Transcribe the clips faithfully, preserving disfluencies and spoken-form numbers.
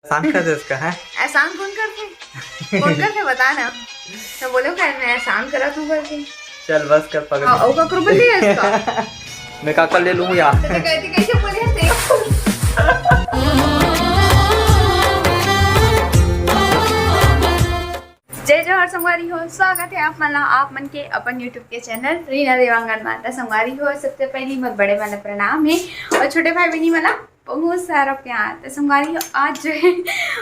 एहसान कर दे इसका, हैं? एहसान कौन करथे? कौन करथे, बता ना। तो बोलो, "कर, मैं एहसान करत हूँ," करके। चल, बस कर, पगली। हाँ, ओका करो, बोल दिया इसका। मैं काका ले लूँ यार। तो कहती, "कैसे बोले थे?" जय जोहार संगवारी हो, स्वागत है आप मन ला, आप मन के अपन YouTube के चैनल रीना देवांगन मा। त संगवारी हो, सबसे पहली मोर बड़े मन ला प्रणाम है और छोटे भाई बहनी मन ला बहुत सारा प्यार। त संगवारी हो, आज जो है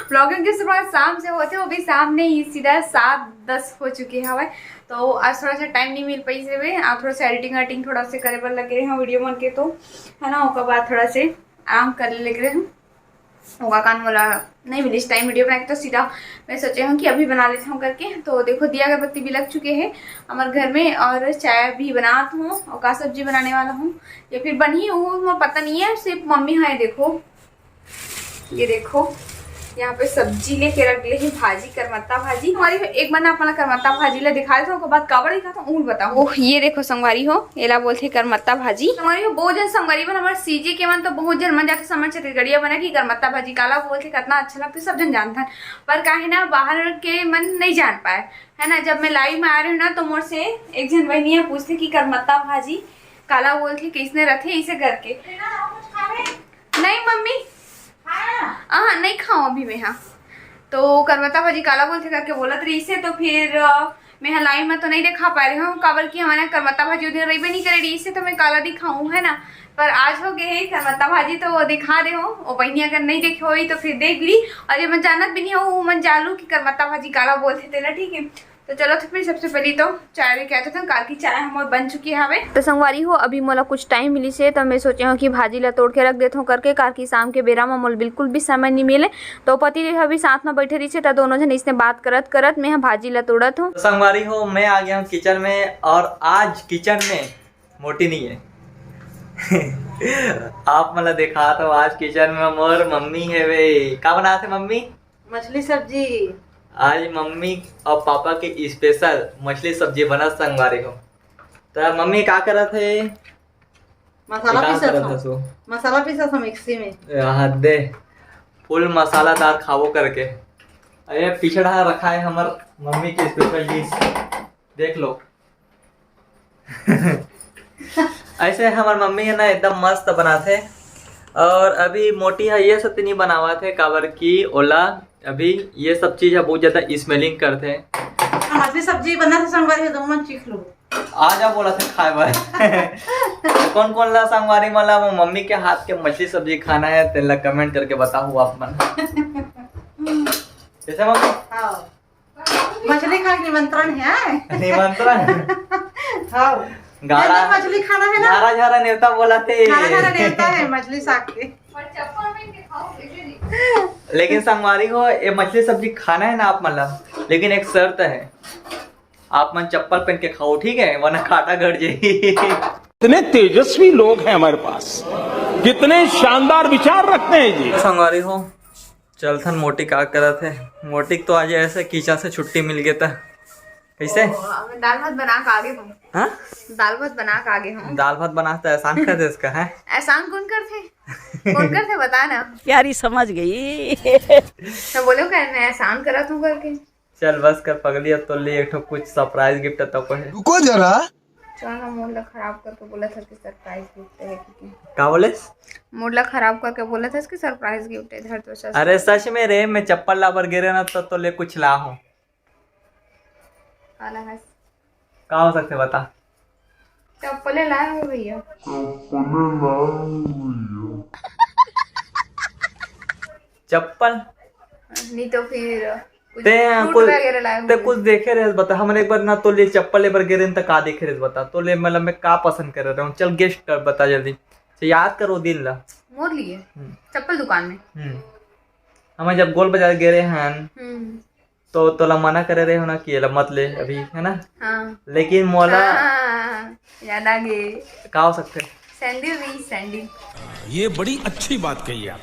vlogging की शुरुआत शाम से होथे, वो भी शाम नहीं, सीधा सात दस हो चुके हवय। तो आज थोड़ा सा टाइम नहीं मिल पाइस हवे, आज थोड़ा सा एडिटिंग वेडिटिंग थोड़ा से करे बर लगे रहे हैं वीडियो मन के, तो है ना, ओकर बाद थोड़ा से आराम करे लगे रहे हूँ। ओकर कारण मोला नहीं मिलिस टाइम वीडियो बनाए के, तो सीधा मैं सोचे हूँ कि अभी बना लेते हूँ करके। तो देखो, दिया अगरबत्ती भी लग चुके हैं हमारे घर में और चाय भी बनात हूँ। और का सब्जी बनाने वाला हूँ या फिर बनी हूँ, मैं पता नहीं है, सिर्फ मम्मी है। देखो, ये देखो, यहाँ पे सब्जी लेके रख ले है, भाजी, करमत्ता भाजी। हमारी एक बार ना अपना करमत्ता भाजी ले दिखा देता हूँ, ओकर बाद काबर दिखा था, ऊन बताओ। ओह, ये देखो संगवारी हो, एला बोलथे करमत्ता भाजी। संगवारी हो, बहुत जन संगवारी मन, हमारे सीजी के मन तो बहुत जन मन जाते समझ छत्तीसगढ़िया बना कि करमत्ता भाजी काला बोलथे, कितना अच्छा लगता है, सब जन जानता है। पर काहे ना बाहर के मन नहीं जान पाए, है ना। जब मैं लाइव में आ रही हूँ ना, तो मोर से एक जन बहनिया पूछथे कि करमत्ता भाजी काला बोलथे, किसने रथे, इसे करके। नहीं मम्मी, हाँ, नहीं खाऊं अभी मैं। हाँ, तो करमत्ता भाजी काला बोलथे करके बोलत रहिस हे, तो फिर अ, मैं ह लाइन में तो नहीं दिखा पा रही हूँ, काबर कि हमारे यहाँ करमत्ता भाजी उधर रहिबे नहीं करे रहिस हे, तो मैं काला दिखाऊँ, है ना। पर आज हो गए है करमत्ता भाजी, तो वो दिखा दे हो, वो बहनी अगर नहीं देखे होई तो फिर देख ली। और ये मन जानत भी नहीं हो, वो मन जानू कि करमत्ता भाजी काला बोलथे तेला, ठीक है। तो चलो, तो फिर सबसे पहले तो चाय लेके आते थे, कार की चाय हमर बन चुकी है हवे। तो संगवारी हो, अभी मोला कुछ टाइम मिलिस हे, तो मैं सोचे हूँ कि भाजी ला तोड़ के रख देत हूँ करके, कार की शाम के बेरा में मोला बिल्कुल भी समय नहीं मिले। तो पति देव भी साथ में बैठे रहिस हे, तो दोनों जन इसने बात करत करत मैं ह भाजी ला तोड़त हूँ। तो संगवारी हो, मैं आ गया हूँ किचन में और आज किचन में मोटी नहीं है। आप मन ला दिखात हूँ, आज किचन में मोर मम्मी है वे। का बनात हे मम्मी? मछली सब्जी। आज मम्मी और पापा के स्पेशल मछली सब्जी बनत संगवारी हो। त मम्मी का करत हे? मसाला का पीसत करत हूँ। हस वो? मसाला पीसत हूँ मिक्सी में। हद दे, फुल मसालादार खाबो करके। अरे पीछे डहा रखा है हमर मम्मी के स्पेशल डिश, देख लो। ऐसे हमर मम्मी है ना, एकदम मस्त बनाथे। और अभी मोटी है, ये सब तो नहीं बनावत है, काबर कि ओला अभी ये सब चीज है बहुत ज्यादा स्मेलिंग करथे। मछली सब्जी बना तो संगवारी हो, तुम मन चीख लो। आ जा बोला थे खाए बर। कौन कौन ला संगवारी मन ला वो मम्मी के हाथ के मछली सब्जी खाना है, तेला कमेंट करके बताओ आप मन। कैसे मम्मी? हाँ। मछली खाए के निमंत्रण है। निमंत्रण? हाँ। गाड़ा। नहीं, मछली खाना है ना? झारा झारा नेवता बोला थे। झारा झारा नेवता है मछली साग के। लेकिन संगवारी हो, ये मछली सब्जी खाना है ना आप मन ला, लेकिन एक शर्त है, आप मन चप्पल पहन के खाओ, ठीक है, वरना कांटा गड़ जाही। इतने तेजस्वी लोग हैं हमारे पास, कितने शानदार विचार रखते हैं जी। संगवारी हो, चलथन मोटी का करत है। मोटी तो आज ऐसे किचन से छुट्टी मिल गया था। कैसे? ओ, अब दाल भात बना के आगे हूँ। हाँ? दाल भात बना के आगे हूँ। दाल भात बना तो एहसान कर दे इसका, है? एहसान कौन करथे? कौन करथे, बता ना। यार, ये समझ गई। तो बोलो, क्या मैं एहसान करत हूँ करके? चल बस कर पगली, अब तो ले एक ठो कुछ सरप्राइज गिफ्ट तो को है। रुको जरा। चल ना, मूड ला खराब करके बोला था कि सरप्राइज गिफ्ट है, ठीक है? का बोले? मूड ला खराब करके बोला था कि सरप्राइज गिफ्ट है, धर तो सच। अरे सच में रे, मैं चप्पल लाबर गे रहे ना, तो, तो ले कुछ ला हूँ। काला हस। का हो सकथे बता? चप्पले लाए हो भैया। चप्पल? नहीं तो फिर कुछ ते fruit कुछ, वगैरह लाए ते होंगे। कुछ देखे रहे बता, हमन एक बार ना तो ले चप्पल ले बर गे रहे त का देखे रहे बता, तो ले मतलब मैं का पसंद कर रहा हूँ, चल गेस कर बता जल्दी से, याद करो दिन ला। मोर लिए? हम्म। चप्पल दुकान में। हम्म। हम जब गोल बाजार गे रहे हन, हम्म। तो तोला मना करे रहे हो ना कि एला मत ले अभी, है ना? हाँ। लेकिन मोला हाँ, याद आ गे। का हो सकथे? सैंडल रही, सैंडल। ये बड़ी अच्छी बात कही आप।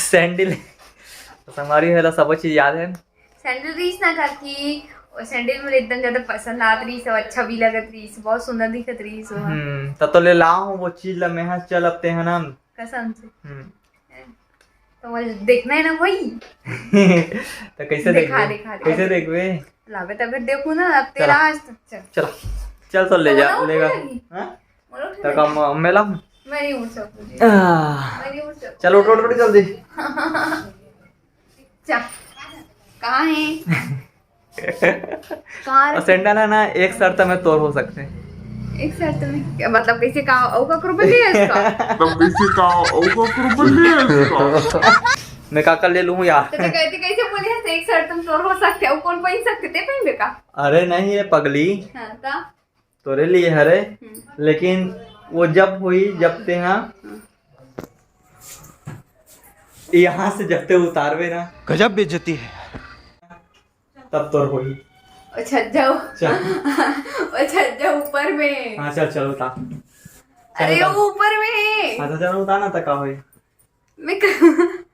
सैंडल। तो संगवारी हो, एला सबो चीज याद है। सैंडल रहीस ना काकी, वो सैंडल मोला एकदम ज्यादा पसंद आत रहीस, और अच्छा भी लगत रहीस, बहुत सुंदर दिखत रहीस वो। हम्म, त तो ले ला हूँ वो चीज ला मैं हा, चल अब ते है ना। कसम से। हम्म। हैं? तो मुझे देखना है ना भाई। तो कैसे देखा, देखबे? देखा, देखा, कैसे देखा। देखबे? लाबे तबे देखू ना, अब तेरा चला। आज तक चल। चला, चल तो ले तो जा, लेगा। हाँ? तो कम मेला। मैं नहीं उठ सकूंगी। मैं नहीं उठ सकूंगी। चल उठ, उठ, उठ, जल्दी। चल। कहाँ है? कहाँ रखे? सैंडल है ना, एक शर्त में तोर हो सकते हैं। एक शर्त में क्या मतलब? कैसे? का ओका करो बंदी है इसका? तब कैसे का ओका करो बंदी है इसका? मैं का कर ले लूँ यार? तो कहती कैसे बोले है, एक शर्त में तोर हो सकते हैं, वो कौन पहन सकते थे, पहन का? अरे नहीं, ये पगली। हाँ, तो? तोरे लिए हरे, हम्म। लेकिन वो जब हुई, जब ते हाँ, हम्म। यहाँ से जब ते उतारबे ना, गजब बेइज्जती है। तब तोर होही। अच्छा, जाओ। चल। अच्छा, जाओ ऊपर में। हाँ, चल, चल, उतार। अरे, चल, उतार। वो ऊपर में है। हाँ, तो चल, उतार ना, तो का होई? मैं क-,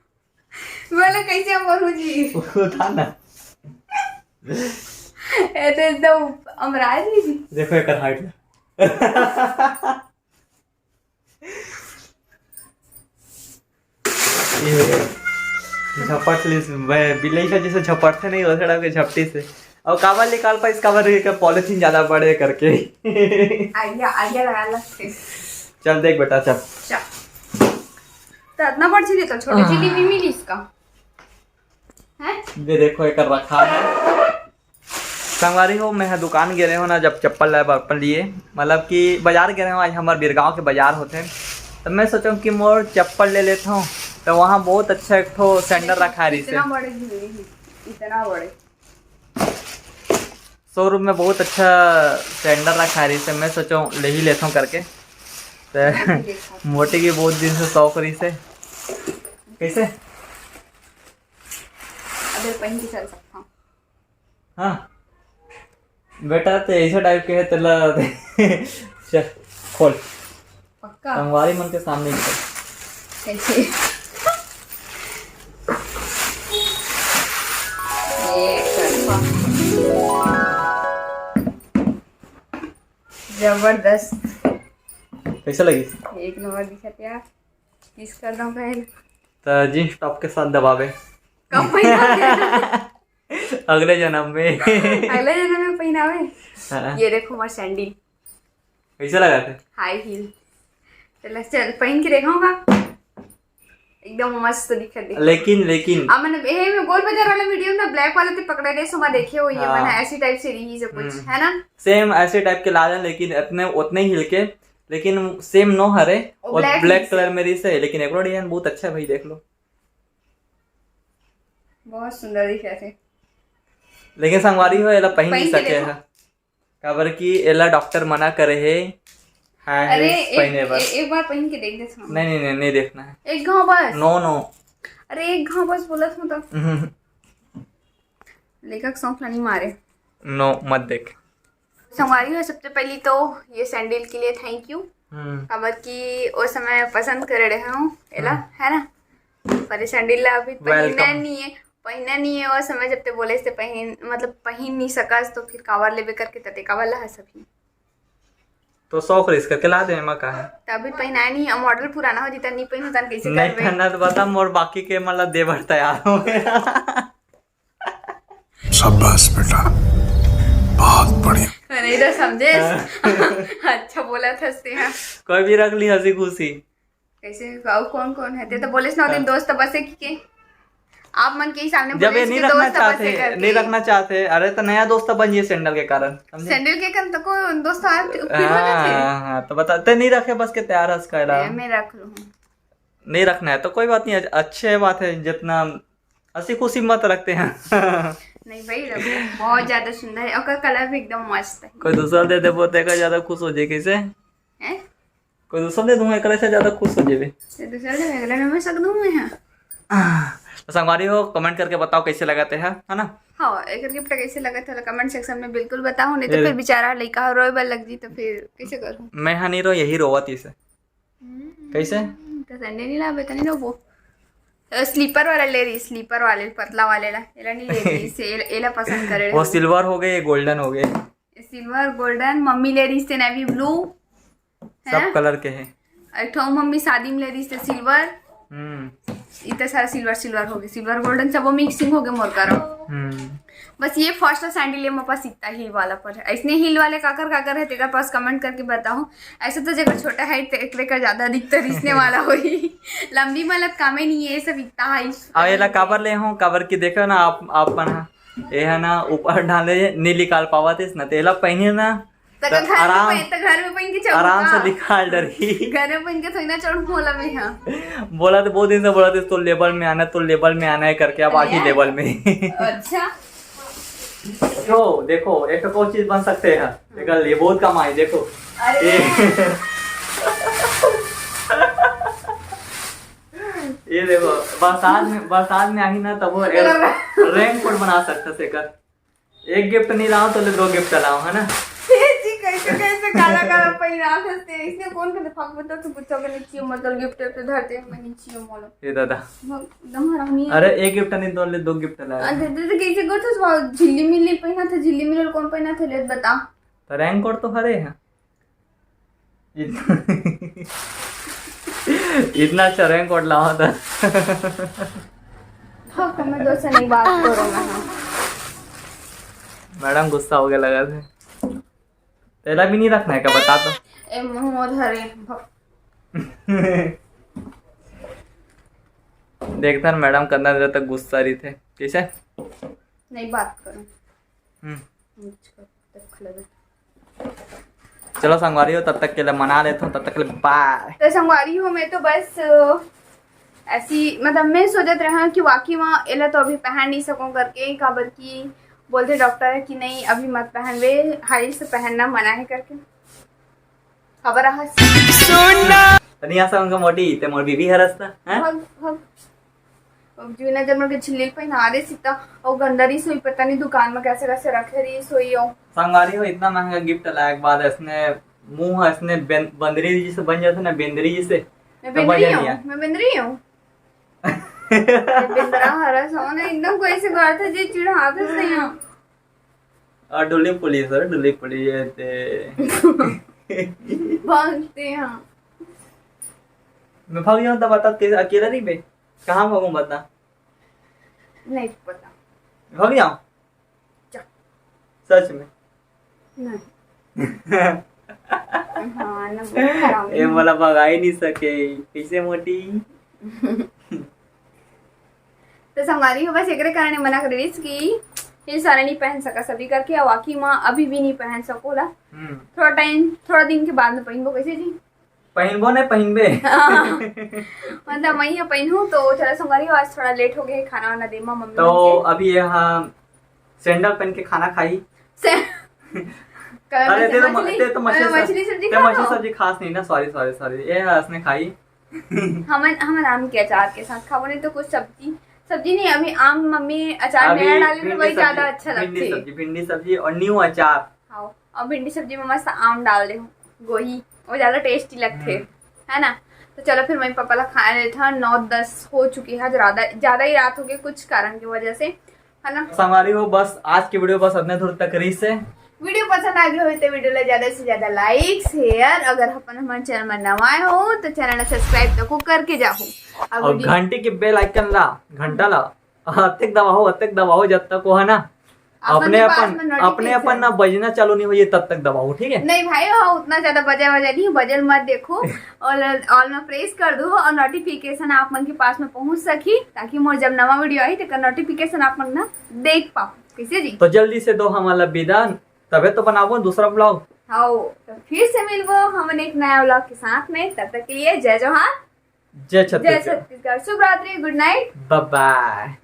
बोला, कैसे हम बोलूँ जी? उतार ना। ये तो एकदम अमराज जी। देखो, एकर height। ये झपट ली, मैं बिल्ली से जैसे झपटते नहीं, वैसे टाइप के झपटी से। और काबर निकाल पाइस, काबर के पॉलीथीन ज्यादा बड़े करके। आइडिया, आइडिया लगा लगते। चल देख बेटा, चल। चल। तो इतना बड़ चीज है, तो छोटी चीज भी मिली इसका। हैं? ये देखो, एक रखा है। संगवारी हो, मैं ह दुकान गे रहे हो ना, जब चप्पल लाए बर अपन लिए, मतलब कि बाजार गे रहे हो, आज हमार बिरगांव के बाजार होथे, तो मैं सोचो कि मोर चप्पल ले लेता हूँ। तो वहाँ बहुत अच्छा एक ठो सैंडल रखा रहिस हे। इतना बड़े झूले ही, इतना बड़े। शोरूम में बहुत अच्छा सैंडल रखा रहिस हे, मैं सोचो ले ही लेता हूँ करके। तो मोटी की बहुत दिन से शौक रहिस हे। कैसे? अगर पहन के चल सकता हूँ। हाँ बेटा, ते ऐसे टाइप के है, तेला चल खोल। पक्का? संगवारी मन के सामने ही खोल। कैसे? ये एक तरफा। जबरदस्त। कैसा लगी? एक नंबर दिखत यार। किस कर दो पहले। तो जींस टॉप के साथ दबावे। कब पहनावे? अगले जन्म में। अगले जन्म में पहनावे। हाँ। ये देखो हमार सैंडल। कैसे लगा थे? High heel. चल, चल, पहन के देखाऊंगा। एकदम मस्त दिखत हे। लेकिन, लेकिन अब मैंने, ए, मैं गोल बाजार वाला वीडियो में ब्लैक वाला ते पकड़े रहे, सो मैं देखे हुई है, हाँ। मैंने ऐसी टाइप से रही सब कुछ, हम्म। है ना? सेम ऐसे टाइप के ला रहे हैं, लेकिन इतने, उतने ही हिल के, लेकिन सेम नो हरे वो और ब्लैक ब्लैक कलर में रही से, लेकिन एकरो डिजाइन बहुत अच्छा है भाई, देख लो। बहुत सुंदर दिख रहे थे। लेकिन संगवारी हो, एला पहन नहीं पहन के सके देखो। है। काबर कि एला डॉक्टर मना करे हे, high heels पहने बर। ए-, एक बार पहन के देख देथन। नहीं, नहीं, नहीं, नहीं देखना है। एक घाव बस। No, no। अरे एक घाव बस बोलत हूँ तो। हम्म। लेखक सौंफ ला नहीं मारे। No, मत देख। संगवारी हो, सबसे पहली तो ये सैंडल के लिए thank you। हम्म। काबर कि ओ समय पसंद करे रहे हूँ एला, हम्म। है ना? पर ये सैंडल ला अभी पहना welcome। नहीं है, पहना नहीं है। ओ समय जब ते बोले से पहन, मतलब पहन नहीं सकस, तो फिर काबर लेबे करके तते काबर ला हस अभी। तो शौक रहिस करके ला दे, एमा का है? तो अभी पहनाए नहीं है, मॉडल पुराना हो जीता, नहीं पहनू तन कैसे नहीं करबे? पहनना तो बता, मोर बाकी के मतलब दे बर तैयार हो। शाबाश बेटा, बहुत बढ़िया। नहीं तो समझे। हाँ। अच्छा बोला था उसने, हाँ। कोई भी रख ली हंसी खुशी। कैसे? अउ कौन कौन है? ते तो बोले ना, दिन हाँ। दोस्त बसे की के? आप मन के ही सामने जब बोले ये नहीं इसके रखना दोस्त चाहते, बसे करके। नहीं रखना चाहते, अरे तो नया दोस्त बन ये सैंडल के कारण, समझे? सैंडल के कारण तो को दोस्त आ, फिट हो हाँ, जाते हैं। हाँ, हाँ, तो बता, ते नहीं रखे बस के तैयार है इसका अलावा। मैं रख लूँ। नहीं रखना है तो कोई बात नहीं, अच्छे बात है, जितना हंसी खुशी मत रखते हैं। नहीं भाई, रखो, बहुत ज्यादा सुंदर है, ओकर कलर भी एकदम मस्त है। कोई दूसरा दे दे, बहुत ज्यादा खुश हो जाए। कैसे? हैं? कोई दूसरा दे दूंगा, एकरा से ज्यादा खुश हो जेबे। ये दूसरा दे, अगला नंबर सक दूं मैं, हाँ। आह, तो संगवारी हो, कमेंट करके बताओ कैसे लगा थे, है ना? हाँ, एकर गिफ्ट कैसे लगा था, कमेंट सेक्शन में बिल्कुल बताओ, नहीं तो फिर बेचारा लइका ह रोए बर लग जी, तो फिर कैसे करूँ? मैं हा नहीं रो, यही रोवत इसे। हम्म, कैसे? तो संडे नहीं लाबे, तो नहीं रोबो। तो स्लीपर वाला ले रही, स्लीपर वाले, पतला वाले ला, एला नहीं ले रही, इसे, एला, एला पसंद करे वो हो। सिल्वर हो गए, गोल्डन हो गए। सिल्वर, गोल्डन, मम्मी ले रही से नेवी ब्लू, है सब ना? कलर के है। एक ठो मम्मी शादी में ले रही से सिल्वर। हम्म। इतना सारा सिल्वर सिल्वर हो गए, सिल्वर गोल्डन सब मिक्सिंग हो गए मोर करा। हम्म। बस ये फर्स्ट सैंडल ये मोर पास इतना हील वाला पर है। ऐसने हील वाले काकर काकर है, तेकर पास कमेंट करके बताओ। ऐसे तो जेकर छोटा है, ते एकरे का ज्यादा दिखता रिसने वाला होई। लंबी मलत कामे नहीं है, ये सब इतना है। अब एला काबर ले हूँ, काबर कि देखो ना आप, आप मन हा, ये है ना ऊपर डाले नहीं निकाल पावत इस ना, तेला पहने ना त तो घर में आराम, पहन, तो घर में पहन के चढ़ू आराम से का? निकाल डरही। घर में पहन के थोड़ी ना चढ़ू मोला में, हाँ। बोला तो बहुत दिन से बोला था, तो लेवल में आना, तो लेवल में आना है करके, अब आज ही अरे। लेवल में। अच्छा। तो देखो, एक तो कोई चीज बन सकते हैं, एक ले बहुत कमाई, देखो। अरे। ये, ये देखो, बरसात में, बरसात में आही ना, तब वो अरे। रेनकोट बना सकते थे कर। एक गिफ्ट नहीं लाओ तो ले दो गिफ्ट लाओ, है ना? ए जी, कैसे, कैसे काला काला पहिरा हंसते हैं। इसने कौन कर फक बता, तू कुछ अगर नहीं चाहिए, मतलब गिफ्ट तो धरते हैं, मैं नहीं चाहिए मोलो। ये दादा। वो एकदम हरामी है। अरे, एक गिफ्ट नहीं तो ले दो गिफ्ट लाओ। आ, दे, दे, दे, कैसे कर तू? वो झिल्ली मिल्ली पहना था, झिल्ली मिल्ली कौन पहना था, ले बता। तो रेनकोट तो हरे है। इत-, इतना अच्छा रेनकोट लावा था। हाँ, मैं दोस्त से नहीं बात करूँ मैं, हाँ। मैडम गुस्सा हो गया लगा थे। तेला भी नहीं रखना है क्या, बता तो। ए, मुंह धरे, भक। देखता ना मैडम कितना देर तक गुस्सा रही थे, कैसे? नहीं बात करूँ। हम्म। अच्छा, तब खिला दे। चलो संगवारी हो, तब तक के लिए मना लेता हूँ, तब तक के लिए बाय। तो संगवारी हो, मैं तो बस, अ, ऐसी, मतलब, मैं सोचत रहा कि वाकई में एला तो अभी पहन नहीं सकूं करके, काबर कि बोलते डॉक्टर है कि नहीं, अभी मत पहनवे, हील्स पहनना मना है करके। खबर आहस। तनी असन का मोटी, ते मोर बीबी हरस ना, हैं? भग, भग। अब जीना जब मोर के झिल्ली पहना दे सीता, और गंदा रही सोई, पता नहीं दुकान में कैसे कैसे रखे रही सोई हो। संगवारी हो, इतना महंगा गिफ्ट लाए के बाद इसने मुंह इसने बेन-, बंदरी जैसे बन जाते ना, बेंदरी जैसे। मैं तो बेंदरी बजा हूँ, लिया। मैं बेंदरी हूँ। बेंदरा हरा सोना एकदम कोई से घर था जी, चिढ़ाते से यहाँ। और डुली पुली सर, डुली पुली ये ते। भागते हैं। मैं भाग जाऊँ तब बता, कैसे अकेला नहीं बे? कहाँ भागूं बता? नहीं पता। भाग जाऊँ? जा। सच में? नहीं। हाँ, ना, बहुत हरामी ए, है। मोला भगा ही नहीं सके, कैसे मोटी? तो संगवारी हो, बस एकरे कारण मना कर रही कि ये सारा नहीं पहन सका सभी करके, और वाकई माँ अभी भी नहीं पहन सकोला। हम्म। थोड़ा टाइम, थोड़ा दिन के बाद में पहनबो, कैसे जी? पहनबो नहीं पहनबे। हाँ। मतलब मैं ये पहनूं तो चलो संगवारी हो, आज थोड़ा लेट हो गया है खाना वाना दे माँ मम्मी तो के। अभी ये हाँ सैंडल पहन के खाना खाई। से-, कल अरे, मछली, ते तो म-, मछली, ते तो मछली अरे, सब-, मछली सब्जी ते खा मछली लो। सब्जी खास नहीं ना, sorry, sorry, sorry, ये हंसने खाई। हमन, हमन आम के अचार के साथ खाबो, नहीं तो कुछ सब्जी, सब्जी नहीं, अभी आम मम्मी अचार अभी नया डाली तो भिंडी वही ज्यादा सब्जी, अच्छा भिंडी लगथे। सब्जी, भिंडी सब्जी और न्यू अचार। हाँ, और भिंडी सब्जी में मस्त आम डाल दे, गोही, वो ज्यादा टेस्टी लगथे, हम्म। है ना? तो चलो फिर मम्मी पापा ला खाए लेथन, नौ दस हो चुकी है, ज्यादा, ज्यादा ही रात हो गई कुछ कारण की वजह से, है ना? संगवारी हो, बस आज की वीडियो बस इतने दूर तक रही से। वीडियो पसंद आ गई हो तो वीडियो ला ज्यादा से ज्यादा लाइक, शेयर, अगर अपन हमारे चैनल में नवा आए हो तो चैनल ला सब्सक्राइब तो को करके जाओ। अब और वीडियो घंटी के बेल आइकन ला, घंटा ला, अतेक दबाओ, अतेक दबाओ जब तक वो है ना, अपन अपने के पास अपन, में अपने अपन notification ना बजना चालू नहीं होइए तब तक दबाओ, ठीक है? नहीं भाई, हाँ, उतना ज्यादा बजा वजा नहीं, बजल मत देखो। और ऑल में प्रेस कर दो और नोटिफिकेशन आप मन के पास में पहुंच सकी, ताकि मोर जब नवा वीडियो आई तेकर नोटिफिकेशन आप मन ना देख पाओ। कैसे जी? तो जल्दी से दो हमारा विदा, तबे तो बनाबो दूसरा ब्लॉग। हाँ, तो फिर से मिलबो हमन एक नया ब्लॉग के साथ में। तब तक के लिए जय जोहार, जय जय छत्तीसगढ़। छत्तीसगढ़, शुभ रात्रि, गुड नाइट, बाय बाय।